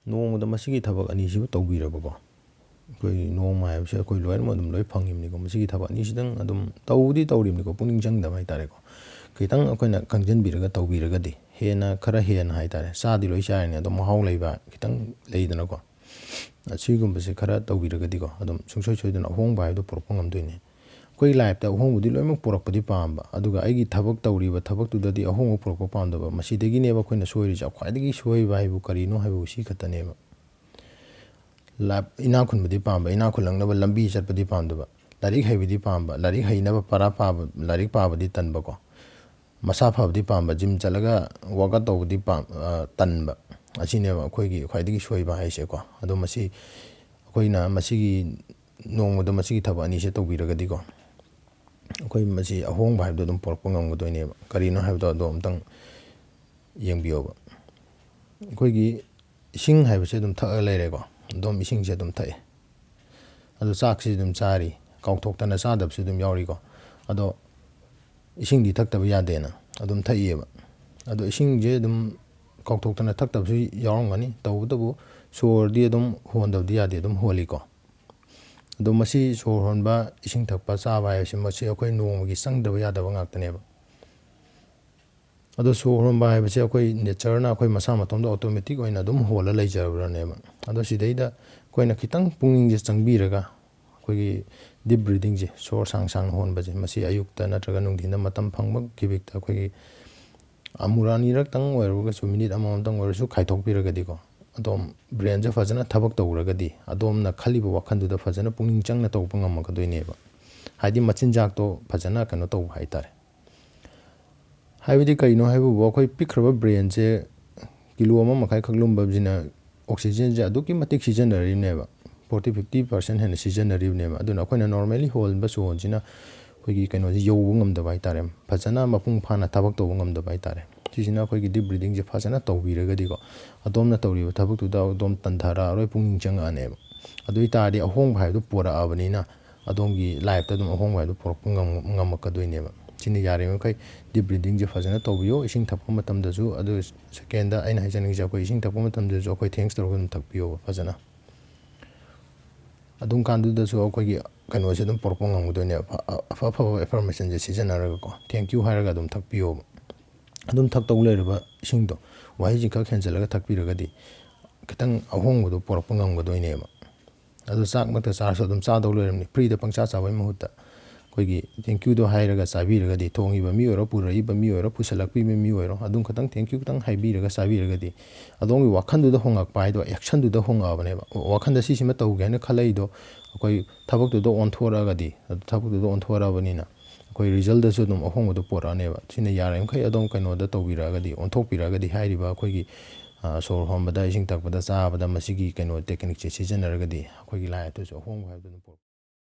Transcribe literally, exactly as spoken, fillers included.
ꯅꯣꯡꯃꯗ ꯃꯁꯤꯒꯤ ꯊꯕꯛ ꯑꯅꯤꯁꯤꯕꯨ ꯇꯧꯕꯤꯔꯕꯀꯣ, ꯑꯩꯈꯣꯏ ꯅꯣꯡꯃ ꯍꯥꯏꯕꯁꯦ ꯑꯩꯈꯣꯏ ꯂꯣꯏꯅꯃꯛ ꯑꯗꯨꯝ ꯂꯣꯏ ꯐꯪꯉꯤꯕꯅꯤꯀꯣ꯫ ꯃꯁꯤꯒꯤ ꯊꯕꯛ ꯑꯅꯤꯁꯤꯗꯪ ꯑꯗꯨꯝ ꯇꯧꯕꯗꯤ ꯇꯧꯔꯤꯕꯅꯤꯀꯣ, ꯄꯨꯛꯅꯤꯡ ꯆꯪꯗꯕ ꯍꯥꯏꯇꯥꯔꯦꯀꯣ꯫ ꯈꯤꯇꯪ ꯑꯩꯈꯣꯏꯅ ꯈꯪꯖꯤꯟꯕꯤꯔꯒ ꯇꯧꯕꯤꯔꯒꯗꯤ, ꯍꯦꯟꯅ, ꯈꯔ ꯍꯦꯟꯅ ꯍꯥꯏꯇꯥꯔꯦ, ꯆꯥꯗꯤ ꯂꯣꯏ ꯆꯥꯔꯤꯅꯤ, ꯑꯗꯣ ꯃꯍꯥꯎ ꯂꯩꯕ ꯈꯤꯇꯪ ꯂꯩꯗꯅꯀꯣ꯫ ꯑꯁꯤꯒꯨꯝꯕꯁꯦ ꯈꯔ ꯇꯧꯕꯤꯔꯒꯗꯤꯀꯣ, ꯑꯗꯨꯝ ꯁꯨꯡꯁꯣꯏ ꯁꯣꯏꯗꯅ ꯑꯍꯣꯡꯕ ꯍꯥꯏꯕꯗꯨ ꯄꯨꯔꯛꯄ ꯉꯝꯗꯣꯏꯅꯦ꯫ ꯑꯩꯈꯣꯏꯒꯤ ꯂꯥꯏꯐꯇ ꯑꯍꯣꯡꯕꯗꯤ ꯂꯣꯏꯅꯃꯛ ꯄꯨꯔꯛꯄꯗꯤ ꯄꯥꯝꯕ, ꯑꯗꯨꯒ ꯑꯩꯒꯤ ꯊꯕꯛ ꯇꯧꯔꯤꯕ ꯊꯕꯛꯇꯨꯗꯗꯤ ꯑꯍꯣꯡꯕ ꯄꯨꯔꯛꯄ ꯄꯥꯝꯗꯕ꯫ ꯃꯁꯤꯗꯒꯤꯅꯦꯕ ꯑꯩꯈꯣꯏꯅ ꯁꯣꯏꯔꯤꯁꯦ꯫ ꯈ꯭ꯋꯥꯏꯗꯒꯤ ꯁꯣꯏꯕ ꯍꯥꯏꯕꯨ ꯀꯔꯤꯅꯣ ꯍꯥꯏꯕꯕꯨ ꯁꯤ ꯈꯛꯇꯅꯦꯕ꯫ ꯂꯥꯏꯐ, ꯏꯅꯥꯛ ꯈꯨꯟꯕꯗꯤ ꯄꯥꯝꯕ, ꯏꯅꯥꯛ ꯈꯨꯜꯂꯛꯅꯕ ꯂꯝꯕꯤ ꯆꯠꯄꯗꯤ ꯄꯥꯝꯗꯕ, ꯂꯥꯏꯔꯤꯛ ꯍꯩꯕꯗꯤ ꯄꯥꯝꯕ, ꯂꯥꯏꯔꯤꯛ ꯍꯩꯅꯕ ꯄꯔꯥ ꯄꯥꯕ, ꯂꯥꯏꯔꯤꯛ ꯄꯥꯕꯗꯤ ꯇꯟꯕꯀꯣ, ꯃꯁꯥ ꯐꯕꯗꯤ ꯄꯥꯝꯕ, ꯖꯤꯝ ꯆꯠꯂꯒ ꯋꯥꯔꯛ ꯑꯥꯎꯠ ꯇꯧꯕꯗꯤ ꯄꯥꯝ-, ꯑ, ꯇꯟꯕ꯫ ꯑꯁꯤꯅꯦꯕ ꯑꯩꯈꯣꯏꯒꯤ ꯈ꯭ꯋꯥꯏꯗꯒꯤ ꯁꯣꯏꯕ ꯍꯥꯏꯁꯦꯀꯣ꯫ ꯑꯗꯣ ꯃꯁꯤ ꯑꯩꯈꯣꯏꯅ ꯃꯁꯤꯒꯤ ꯅꯣꯡꯃꯗ ꯃꯁꯤꯒꯤ ꯊꯕꯛ ꯑꯅꯤꯁꯦ ꯇꯧꯕꯤꯔꯒꯗꯤꯀꯣ, ꯑꯩꯈꯣꯏ ꯃꯁꯤ ꯑꯍꯣꯡꯕ ꯍꯥꯏꯕꯗꯣ ꯑꯗꯨꯝ ꯄꯨꯔꯛꯄ ꯉꯝꯒꯗꯣꯏꯅꯦꯕ꯫ ꯀꯔꯤꯅꯣ ꯍꯥꯏꯕꯗꯣ ꯑꯗꯣ ꯑꯝꯇꯪ ꯌꯦꯡꯕꯤꯌꯣꯕ꯫ ꯑꯩꯈꯣꯏꯒꯤ ꯏꯁꯤꯡ ꯍꯥꯏꯕꯁꯦ ꯑꯗꯨꯝ ꯊꯛꯑ ꯂꯩꯔꯦꯀꯣ꯫ ꯑꯗꯨꯝ ꯏꯁꯤꯡꯁꯦ ꯑꯗꯨꯝ ꯊꯛꯑꯦ꯫ ꯑꯗꯣ ꯆꯥꯛꯁꯤ ꯑꯗꯨꯝ ꯆꯥꯔꯤ, ꯀꯥꯎꯊꯣꯛꯇꯅ ꯆꯥꯗꯕꯁꯨ ꯑꯗꯨꯝ ꯌꯥꯎꯔꯤꯀꯣ꯫ ꯑꯗꯣ ꯏꯁꯤꯡꯗꯤ ꯊꯛꯇꯕ ꯌꯥꯗꯦꯅ ꯑꯗꯨꯝ ꯊꯛꯏꯑꯕ꯫ ꯑꯗꯣ ꯏꯁꯤꯡꯁꯦ ꯑꯗꯨꯝ ꯀꯥꯎꯊꯣꯛꯇꯅ ꯊꯛꯇꯕꯁꯨ ꯌꯥꯎꯔꯝꯒꯅꯤ꯫ ꯇꯧꯕꯇꯕꯨ ꯁꯣꯔꯗꯤ ꯑꯗꯨꯝ ꯍꯣꯟꯗꯕꯗꯤ ꯌꯥꯗꯦ, ꯑꯗꯨꯝ ꯍꯣꯜꯂꯤꯀꯣ꯫ ꯑꯗꯣ ꯃꯁꯤ ꯁꯣꯔ ꯍꯣꯟꯕ, ꯏꯁꯤꯡ ꯊꯛꯄ, ꯆꯥꯕ ꯍꯥꯏꯕꯁꯤ ꯃꯁꯤ ꯑꯩꯈꯣꯏ ꯅꯣꯡꯃꯒꯤ ꯆꯪꯗꯕ ꯌꯥꯗꯕ ꯉꯥꯛꯇꯅꯦꯕ꯫ ꯑꯗꯣ ꯁꯣꯔ ꯍꯣꯟꯕ ꯍꯥꯏꯕꯁꯤ ꯑꯩꯈꯣꯏ ꯅꯦꯆꯔꯅ ꯑꯩꯈꯣꯏ ꯃꯁꯥ ꯃꯇꯣꯝꯗ ꯑꯣꯇꯣꯃꯦꯇꯤꯛ ꯑꯣꯏꯅ ꯑꯗꯨꯝ ꯍꯣꯜꯂ ꯂꯩꯖꯕꯅꯦꯕ꯫ ꯑꯗꯣ ꯁꯤꯗꯩꯗ ꯑꯩꯈꯣꯏꯅ ꯈꯤꯇꯪ ꯄꯨꯛꯅꯤꯡꯁꯦ ꯆꯪꯕꯤꯔꯒ, ꯑꯩꯈꯣꯏꯒꯤ ꯗꯤꯞ ꯕ꯭ꯔꯤꯗꯤꯡꯁꯦ, ꯁꯣꯔ ꯁꯥꯡ ꯁꯥꯡꯅ ꯍꯣꯟꯕꯁꯦ, ꯃꯁꯤ ꯑꯌꯨꯛꯇ ꯅꯠꯇ꯭ꯔꯒ ꯅꯨꯡꯊꯤꯟꯗ ꯃꯇꯝ ꯐꯪꯕ ꯈꯤꯕꯤꯛꯇ ꯑꯩꯈꯣꯏꯒꯤ ꯑꯃꯨꯔꯛ ꯑꯅꯤꯔꯛꯇꯪ ꯑꯣꯏꯔꯒꯁꯨ, ꯃꯤꯅꯤꯠ ꯑꯃꯃꯝꯇꯪ ꯑꯣꯏꯔꯁꯨ ꯈꯥꯏꯗꯣꯛꯄꯤꯔꯒꯗꯤꯀꯣ, ꯑꯗꯣꯝ ꯕ꯭ꯔꯦꯟꯁꯦ ꯐꯖꯅ ꯊꯕꯛ ꯇꯧꯔꯒꯗꯤ, ꯑꯗꯣꯝꯅ ꯈꯜꯂꯤꯕ ꯋꯥꯈꯜꯗꯨꯗ ꯐꯖꯅ ꯄꯨꯛꯅꯤꯡ ꯆꯪꯅ ꯇꯧꯕ ꯉꯝꯃꯛꯀꯗꯣꯏꯅꯦꯕ꯫ ꯍꯥꯏꯗꯤ ꯃꯆꯤꯟꯖꯥꯛꯇꯣ ꯐꯖꯅ ꯀꯩꯅꯣ ꯇꯧꯕ ꯍꯥꯏꯇꯥꯔꯦ꯫ ꯍꯥꯏꯕꯗꯤ ꯀꯩꯅꯣ ꯍꯥꯏꯕꯕꯨ, ꯑꯩꯈꯣꯏ ꯄꯤꯛꯈ꯭ꯔꯕ ꯕ꯭ꯔꯦꯟꯁꯦ ꯀꯤꯂꯣ ꯑꯃ ꯃꯈꯥꯏꯈꯛ ꯂꯨꯝꯕꯁꯤꯅ ꯑꯣꯛꯁꯤꯖꯦꯟꯁꯦ ꯑꯗꯨꯛꯀꯤ ꯃꯇꯤꯛ ꯁꯤꯖꯤꯟꯅꯔꯤꯕꯅꯦꯕ, ꯐꯣꯔꯇꯤ ꯐꯤꯐꯇꯤ ꯄꯥꯔꯁꯦꯟ ꯍꯦꯟꯅ ꯁꯤꯖꯤꯟꯅꯔꯤꯕꯅꯦꯕ꯫ ꯑꯗꯨꯅ ꯑꯩꯈꯣꯏꯅ ꯅꯣꯔꯃꯦꯂꯤ ꯍꯣꯟꯕ ꯁꯣꯔꯁꯤꯅ ꯑꯩꯈꯣꯏꯒꯤ ꯀꯩꯅꯣꯁꯤ ꯌꯧꯕ ꯉꯝꯗꯕ ꯍꯥꯏꯇꯥꯔꯦ, ꯐꯖꯅ ꯃꯄꯨꯡ ꯐꯥꯅ ꯊꯕꯛ ꯇꯧꯕ ꯉꯝꯗꯕ ꯍꯥꯏꯇꯥꯔꯦ꯫ ꯁꯤꯁꯤꯅ ꯑꯩꯈꯣꯏꯒꯤ ꯗꯤꯞ ꯕ꯭ꯔꯤꯗꯤꯡꯁꯦ ꯐꯖꯅ ꯇꯧꯕꯤꯔꯒꯗꯤꯀꯣ, ꯑꯗꯣꯝꯅ ꯇꯧꯔꯤꯕ ꯊꯕꯛꯇꯨꯗ ꯑꯗꯣꯝ ꯇꯟꯊꯔꯛꯑꯔꯣꯏ, ꯄꯨꯛꯅꯤꯡ ꯆꯪꯉꯛꯑꯅꯦꯕ꯫ ꯑꯗꯨ ꯑꯣꯏ ꯇꯥꯔꯗꯤ ꯑꯍꯣꯡꯕ ꯍꯥꯏꯕꯗꯨ ꯄꯨꯔꯛꯑꯕꯅꯤꯅ, ꯑꯗꯣꯝꯒꯤ ꯂꯥꯏꯐꯇ ꯑꯗꯨꯝ ꯑꯍꯣꯡꯕ ꯍꯥꯏꯕꯗꯨ ꯄꯨꯔꯛꯄ ꯉꯝ-, ꯉꯝꯃꯛꯀꯗꯣꯏꯅꯦꯕ꯫ ꯁꯤꯅ ꯌꯥꯔꯤꯕ ꯃꯈꯩ ꯗꯤꯞ ꯕ꯭ꯔꯤꯗꯤꯡꯁꯦ ꯐꯖꯅ ꯇꯧꯕꯤꯌꯣ꯫ ꯏꯁꯤꯡ ꯊꯛꯄ ꯃꯇꯝꯗꯁꯨ, ꯑꯗꯨ ꯁꯦꯀꯦꯟꯗ ꯑꯩꯅ ꯍꯥꯏꯖꯅꯤꯡꯉꯤꯁꯦ, ꯑꯩꯈꯣꯏ ꯏꯁꯤꯡ ꯊꯛꯄ ꯃꯇꯝꯗꯁꯨ ꯑꯩꯈꯣꯏ ꯊꯦꯡꯁ ꯇꯧꯔꯒ ꯑꯗꯨꯝ ꯊꯛꯄꯤꯌꯣꯕ ꯐꯖꯅ꯫ ꯑꯗꯨꯝ ꯀꯥꯟꯗꯨꯗꯁꯨ ꯑꯩꯈꯣꯏꯒꯤ ꯀꯩꯅꯣꯁꯦ ꯑꯗꯨꯝ ꯄꯨꯔꯛꯄ ꯉꯝꯒꯗꯣꯏꯅꯦꯕ꯫ ꯑꯐ-, ꯑꯐ ꯑꯐꯕ ꯑꯦꯐꯔꯃꯦꯁꯟꯁꯦ ꯁꯤꯖꯤꯟꯅꯔꯒꯀꯣ, ꯊꯦꯡꯀ꯭ꯌꯨ ꯍꯥꯏꯔꯒ ꯑꯗꯨꯝ ꯊꯛꯄꯤꯌꯣꯕ꯫ ꯑꯗꯨꯝ ꯊꯛꯇꯧ ꯂꯩꯔꯕ ꯏꯁꯤꯡꯗꯣ, ꯋꯥꯍꯩꯁꯤꯡ ꯈꯛ ꯍꯦꯟꯖꯜꯂꯒ ꯊꯛꯄꯤꯔꯒꯗꯤ ꯈꯤꯇꯪ ꯑꯍꯣꯡꯕꯗꯣ ꯄꯨꯔꯛꯄ ꯉꯝꯒꯗꯣꯏꯅꯦꯕ꯫ ꯑꯗꯣ ꯆꯥꯛꯃꯛꯇ ꯆꯥꯔꯁꯨ ꯑꯗꯨꯝ ꯆꯥꯗꯧ ꯂꯩꯔꯕꯅꯤ꯫ ꯐ꯭ꯔꯤꯗ ꯄꯪꯆꯥ ꯆꯥꯕꯒꯤ ꯃꯍꯨꯠꯇ ꯑꯩꯈꯣꯏꯒꯤ ꯊꯦꯡꯀ꯭ꯌꯨꯗꯣ ꯍꯥꯏꯔꯒ ꯆꯥꯕꯤꯔꯒꯗꯤ, ꯊꯣꯡꯉꯤꯕ ꯃꯤ ꯑꯣꯏꯔꯣ, ꯄꯨꯔꯛꯏꯕ ꯃꯤ ꯑꯣꯏꯔꯣ, ꯄꯨꯁꯜꯂꯛꯄꯤꯕ ꯃꯤ ꯑꯣꯏꯔꯣ, ꯑꯗꯨꯝ ꯈꯇꯪ ꯊꯦꯡꯀ꯭ꯌꯨ ꯈꯇꯪ ꯍꯥꯏꯕꯤꯔꯒ ꯆꯥꯕꯤꯔꯒꯗꯤ ꯑꯗꯣꯝꯒꯤ ꯋꯥꯈꯜꯗꯨꯗ ꯍꯣꯉꯛꯄ ꯍꯥꯏꯗꯣ, ꯑꯦꯛꯁꯟꯗꯨꯗ ꯍꯣꯉꯛꯑꯕꯅꯦꯕ꯫ ꯋꯥꯈꯜꯗ ꯁꯤꯁꯤꯃ ꯇꯧꯒꯦ ꯍꯥꯏꯅ ꯈꯜꯂꯛꯏꯗꯣ ꯑꯩꯈꯣꯏ ꯊꯕꯛꯇꯨꯗ ꯑꯣꯟꯊꯣꯔꯛꯑꯒꯗꯤ, ꯑꯗꯨ ꯊꯕꯛꯇꯨꯗ ꯑꯣꯟꯊꯣꯔꯛꯑꯕꯅꯤꯅ ꯑꯩꯈꯣꯏ ꯔꯤꯖꯜꯗꯁꯨ ꯑꯗꯨꯝ ꯑꯍꯣꯡꯕꯗꯣ ꯄꯨꯔꯛꯑꯅꯦꯕ꯫ ꯁꯤꯅ ꯌꯥꯔꯤꯃꯈꯩ ꯑꯗꯨꯝ ꯀꯩꯅꯣꯗ ꯇꯧꯕꯤꯔꯛꯑꯒꯗꯤ, ꯑꯣꯟꯊꯣꯛꯄꯤꯔꯛꯑꯒꯗꯤ ꯍꯥꯏꯔꯤꯕ ꯑꯩꯈꯣꯏꯒꯤ, ꯑ, ꯁꯣꯔ ꯍꯣꯟꯕꯗ, ꯏꯁꯤꯡ ꯊꯛꯄꯗ, ꯆꯥꯕꯗ ꯃꯁꯤꯒꯤ ꯀꯩꯅꯣ ꯇꯦꯛꯅꯤꯛꯁꯦ ꯁꯤꯖꯤꯟꯅꯔꯒꯗꯤ ꯑꯩꯈꯣꯏꯒꯤ ꯂꯥꯏꯐꯇꯁꯨ ꯑꯍꯣꯡꯕ ꯍꯥꯏꯕꯗꯨ ꯑꯗꯨꯝ ꯄꯨꯔꯛ